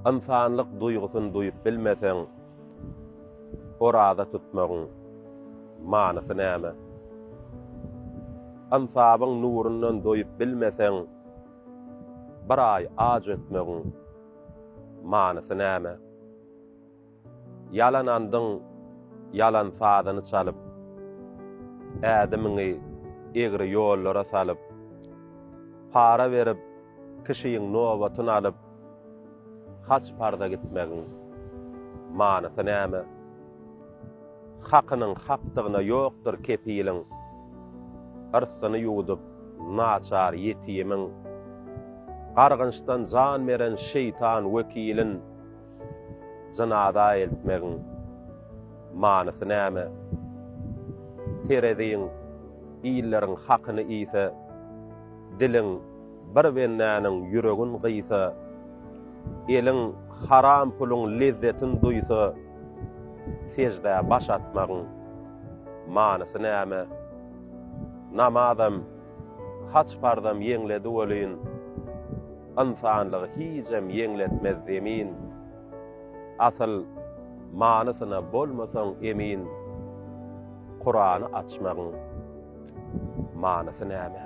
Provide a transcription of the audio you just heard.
Ynsanlyk duýgusyny duýup bilmeseň, oraza tutmagyň manysy näme? Ynsabyň nurundan doýup bilmeseň, bir aý aç ötmegiň manysy näme? Ýalan andyň ýalan sazyny çalyp, Ädimiňi egri ýollara salyp, Para berip, kişiň nobatyn alyp, Haç-parza gitmegiň manysy näme? Hakynyň hakdygyna ýokdur kepiliň, Yrsgyny ýuwdup, naçar ýetimiň, Gargynçdan jan beren şeýtan wekilin, Jynaza eltmegiň manysy näme? Tereziň illeriň hakyny iýse, Diliň bir bendäniň ýüregin gyýsa, Eliň haram puluň lezzetin duýsa, Seždä baş atmagyň manysy näme? Namazam, haç-parzam ýeňledi welin, Ynsanlygy hijem ýeňletmez zemin. Asyl manysyna bolmasaň emin, Kurany açmagyň manysy näme?